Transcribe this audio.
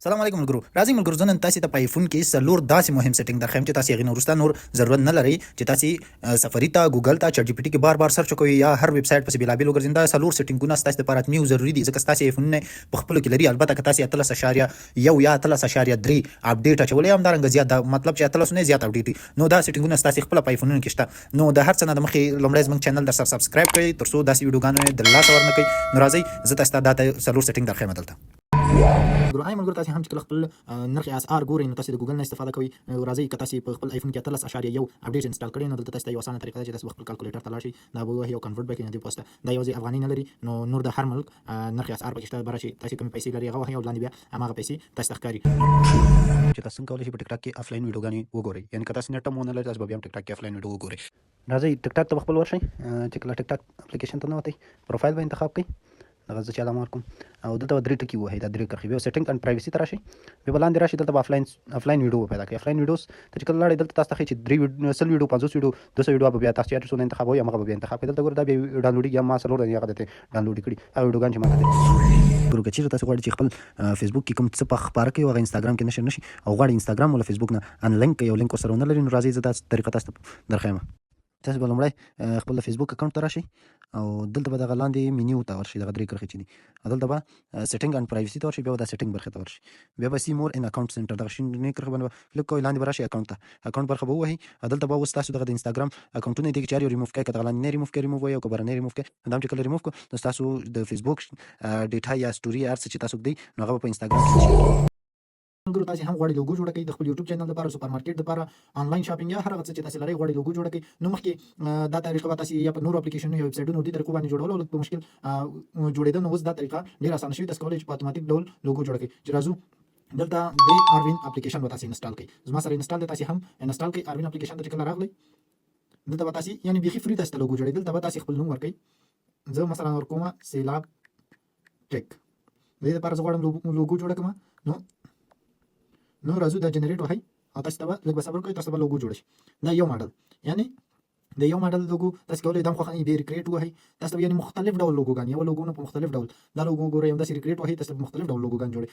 سلام علیکم ملګرو. راځئ ملګرو، زه نن تاسو ته په آیفون کې څلور داسې مهم setting درښیم چې تاسو هغې نه وروسته نور ضرورت نه لرئ چې تاسو سفري ته، ګوګل ته، چټ جي پي ټي کې بار بار search کوئ یا هر ویب سایټ پسې بېلابېل وګرځئ. دا څلور setting ونه ستاسو لپاره حتمي او ضروري دي، ځکه ستاسو آیفونونه په خپلو کې لري. البته که تاسو 18.1 یا 18.3 update اچولی، همدارنګه زیات، دا مطلب چې 18 نه زیات update وي، نو دا setting ونه ستاسو خپله په آیفونونو کې شته. نو د هر څه نه د مخې لومړی زموږ channel در سره subscribe کړئ، تر څو داسې ویډیوګانې د لاسه ورنه کړئ. نو راځئ، زه تاسو ته دا څلور setting درښیم دلته. ګرو ملګرو، تاسو هم چې کله خپل نرخ اسعار ګورئ، نو تاسو د ګوګل نه استفاده کوئ. راځئ، که تاسو په خپل آیفون کې 18.1 update install کړئ، نو دلته تاسو ته یو اسانه طریقه ده چې تاسو خپل calculator ته لاړ شئ، دا به ووهئ او convert به کړئ. نو دې پوسټ دا یوازې افغانۍ نه لري، نو نور د هر ملک نرخ اسعار پکې شته. بره چې تاسو کومې پیسې لرئ، هغه وهئ او لاندې بیا هماغه پیسې تاسو ته ښکاري. چې تاسو څنګه کولی شئ په ټیک ټاک کې افلاین ویډیوګانې وګورئ، یعنی که تاسو net هم ونه لرئ، تاسو به بیا هم ټیک ټاک کې افلاین ویډیو وګورئ. راځئ، ټیک ټاک ته به خپل ورشئ. چې کله ټیک ټاک اپلیکیشن ته ننوتئ، پروفایل به انتخاب کړئ، دغه زه چې علامه ورکوم، او دلته به درې ټکي ووهئ، دا درې کرښې. بیا setting and privacy ته راشئ، بیا به لاندې راشئ، دلته به افلاین ویډیو به پیدا کړئ. افلاین videos ته چې کله لاړئ، دلته تاسو ته ښیي چې درې ویډیو، 100 ویډیو، 50 ویډیو، 200 ویډیو به بیا تاسو چې څونه انتخابوئ، همغه به بیا انتخاب کړئ. دلته ګوره، دا بیا ډاونلوډېږي. ما څلور دانې هغه درته ډاونلوډ کړي، هغه ویډیوګان چې ما کتلې. ګورو، که چیرې تاسو غواړئ چې خپل فیسبوک کې کوم څه په خپاره کړئ او هغه انستګرام کې نشر نشي، او غواړئ انستګرام ولا فیسبوک نه unlink کړئ او لینک ورسره ونه لري، نو راځئ، زه دا طریقه تاسو ته درښیم. تاسو به لومړی خپل فیسبوک account ته راشئ او دلته به دغه لاندې مینیو ته ورشئ، دغه درې کرښې چې دي، او دلته به setting and privacy ته ورشئ. بیا به دا setting برخې ته ورشئ، بیا به see more in account center دغه شین کرښه باندې کلیک کوئ. لاندې به راشئ account ته، account برخه به ووهئ او دلته به اوس تاسو دغه د انستګرام اکاونټونه دي چې هر یو ریموف کړئ. که دغه لاندې نه ریموف کړئ، ریموف وایي، او که بره نه ریموف کړئ، نو دا هم چې کله ریموف کړو، نو ستاسو د فیسبوک data یا story، هر څه چې تاسو ږدئ، نو هغه به په انستګرام کې. ملګرو، تاسو هم غواړئ لوګو جوړه کړئ د خپل یوټیوب channel لپاره، سپرمارکیټ لپاره، آنلاین شاپینګ یا هر هغه څه چې تاسو لرئ، غواړئ لوګو جوړه کړئ، نو مخکې دا طریقه به تاسو یا په نورو اپلیکیشنونو یا ویب سایټونو دې طریقو باندې جوړول او لږ په مشکل جوړېده. نو اوس دا طریقه ډیره اسانه شوې. تاسو کولی شئ چې په اتوماتیک ډول لوګو جوړه کړئ. چې راځو دلته د آروین اپلیکیشن به تاسو install کړئ. زما سره install دی، تاسو هم install کړئ. آروین اپلیکیشن ته چې کله راغلی، دلته به تاسو یعنی بیخي free تاسو ته لوګو جوړوي. دلته به تاسو خپل نوم ورکړئ. زه مثلا ورکوم سیلاب ټیک. د دې لپاره زه غواړم لوګو جوړه کړم. نو راځو، دا generate وهئ او تاسو ته به لږ به صبر وکړئ، تاسو ته به لوګو جوړ شي. دا یو ماډل، یعنی د یو ماډل لوګو تاسو کولی دا خوښه به recreate وهئ. تاسو ته یعنی مختلف ډول لوګوګان، یو لوګو نه په مختلف ډول. دا لوګو ګورئ، همداسې recreate وهئ، تاسو ته په مختلف ډول لوګوګان جوړوي.